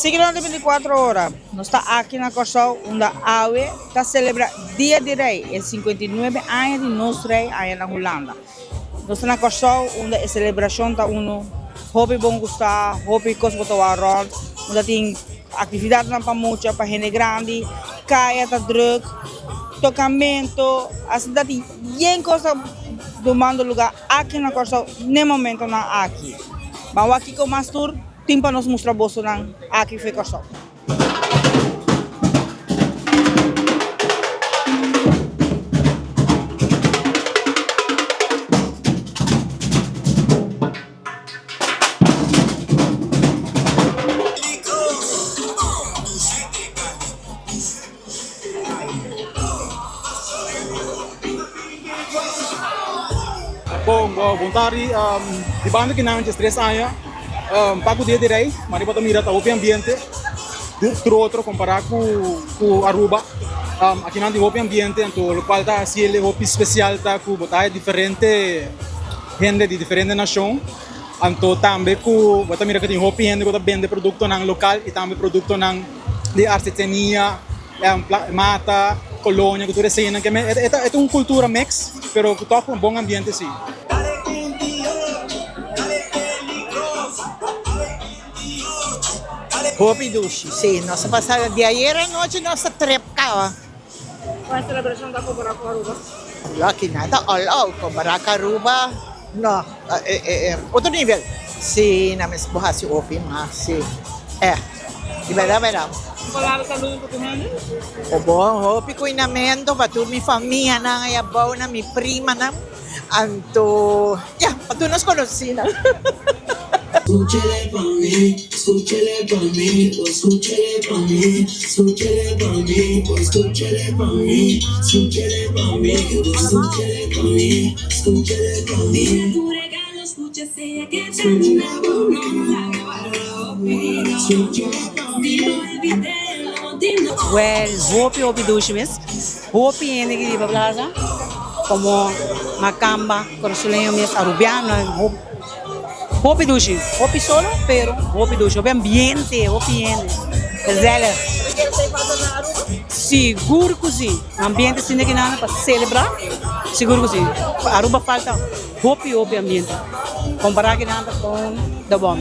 Sigui durante 24 ora. Nos ta aki na Kòrsou unda awe ta selebrá Dia di Rei, e 59 aña di nos Rei aña na Hulanda. Nos ta na Kòrsou unda e selebrashon ta unu hopi bon gustá, hopi kos bo ta wak rònt, unda tin aktividatnan pa mucha, pa hende grandi, kaya ta drùk, tokamentu, asina ta tin yen kos ta tumando lugá aki na Kòrsou n'e momentonan aki. Ban wak kiko mas tur tin pa nos mustra bosonan aki for Kòrsou. Bon, bon tardi. Di banda ki nan 3 aña, pa ku Dia di Rei, mari bo ta mira ta hopi ambiente, tur otro kompará ku Aruba. Aki nan tin hopi ambiente, anto lokual ta hasi el hopi spesial ta ku bo ta haya diferente hende di diferente nashon. Anto tambe ku bo ta mira ku tin hopi hende ku ta bende produktonan lokal i tambe produktonan di artesania, mata, kolonia ku tur eseinan. E ta un kultura mix, pero ku tòg un bon ambiente si. Hopi dushi, si. Nos a pasa di ayer anochi nos a trip caba. Con e celebracion ta compara cu Aruba? Lucky nan ta all out, compara cu Aruba no, otro nivel. Si, nan mes por haci hopi mas, si. Eh, di berdad berdad. Un palabra saludo pa tur hende? O bon, hopi cuinamento pa tur mi famianan aya abounan, mi primanan. Anto, ya, pa tur nos conocinan. Well, hopi hopi dushi mes. Hopi hende ki riba plaza como Macamba, Curasoleño mes, Arubiano, hopi dushi, hopi solo pero hopi dushi, hopi ambiente, hopi hende, gezellig. Sigur cu si, ambiente asina ki nan pa celebra, sigur cu si, Aruba falta hopi hopi ambiente, compara ki nan ta con de bom.